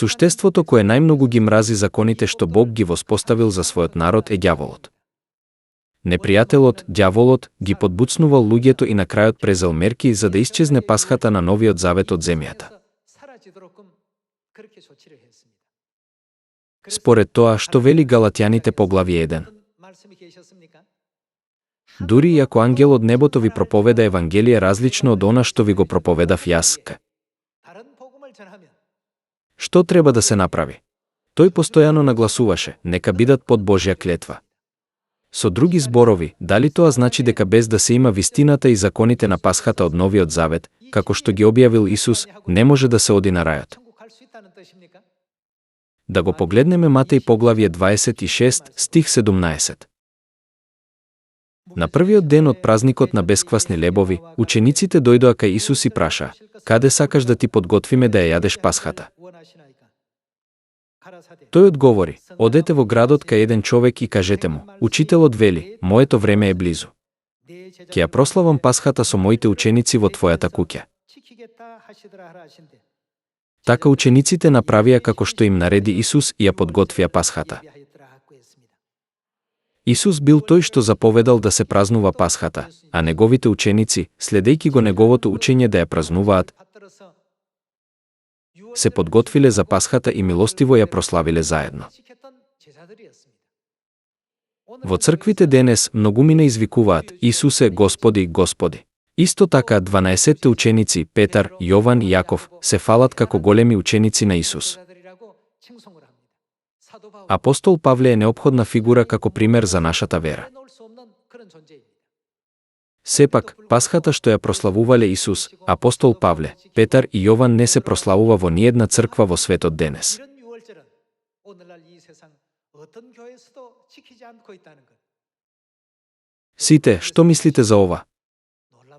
Суштеството кое најмногу ги мрази законите што Бог ги воспоставил за својот народ е ѓаволот. Непријателот, ѓаволот, ги подбуцнувал луѓето и на крајот презел мерки за да исчезне пасхата на новиот завет од земјата. Според тоа што вели Галатјаните поглави 1. Дури и ако ангел од небото ви проповеда евангелие различно од она што ви го проповедав јас, што треба да се направи? Тој постојано нагласуваше, нека бидат под Божја клетва. Со други зборови, дали тоа значи дека без да се има вистината и законите на пасхата од новиот завет, како што ги објавил Исус, не може да се оди на рајот? Да го погледнеме Матеј поглавје 26, стих 17. На првиот ден од празникот на бесквасни лебови, учениците дојдоа кај Исус и праша: "Каде сакаш да ти подготвиме да ја јадеш пасхата?" Тој одговори: "Одете во градот кај еден човек и кажете му: Учителот вели, моето време е близу. Ќе ја прославам пасхата со моите ученици во твојата куќа." Така учениците направија како што им нареди Исус и ја подготвија пасхата. Исус бил тој што заповедал да се празнува пасхата, а неговите ученици, следејќи го неговото учење да ја празнуваат, се подготвиле за пасхата и милостиво ја прославиле заедно. Во црквите денес многумина извикуваат: "Исусе, Господи, Господи." Исто така 12 ученици, Петар, Јован и Јаков, се фалат како големи ученици на Исус. Апостол Павле е неопходна фигура како пример за нашата вера. Сепак, пасхата што ја прославувале Исус, апостол Павле, Петар и Јован не се прославува во ниедна црква во светот денес. Сите, што мислите за ова?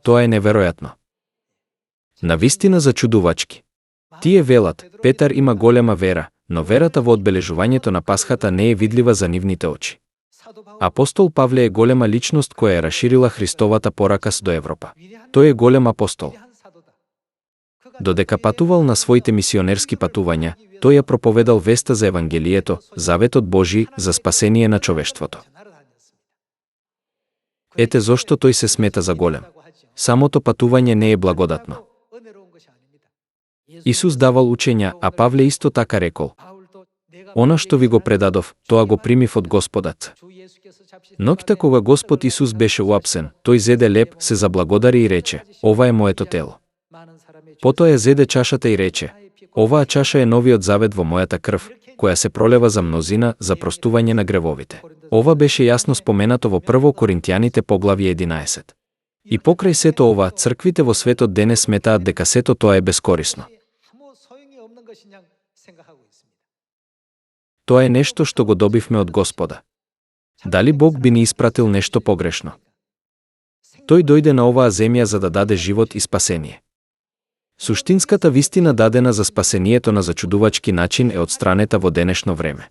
Тоа е неверојатно. Навистина зачудувачки. Тие велат: Петар има голема вера, но верата во одбележувањето на пасхата не е видлива за нивните очи. Апостол Павле е голема личност која е расширила Христовата порака до Европа. Тој е голем апостол. Додека патувал на своите мисионерски патувања, тој ја проповедал веста за Евангелието, заветот Божи за спасение на човештвото. Ете зошто тој се смета за голем. Самото патување не е благодатно. Исус давал учења, а Павле исто така рекол: "Она што ви го предадов, тоа го примив од Господот." Ноќта кога Господ Исус беше уапсен, тој зеде леб, се заблагодари и рече: "Ова е моето тело." Потоа ја зеде чашата и рече: "Оваа чаша е новиот завет во мојата крв, која се пролева за мнозина за простување на гревовите." Ова беше јасно споменато во 1 Коринтијаните поглавје 11. И покрај сето ова, црквите во светот денес сметаат дека сето тоа е бескорисно. Тоа е нешто што го добивме од Господа. Дали Бог би ни испратил нешто погрешно? Тој дојде на оваа земја за да даде живот и спасение. Суштинската вистина дадена за спасението на зачудувачки начин е отстранета во денешно време.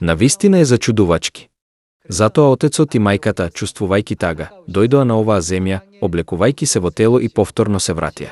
Навистина е зачудувачки. Затоа отецот и мајката, чувствувајќи тага, дојдоа на оваа земја, облекувајќи се во тело и повторно се вратија.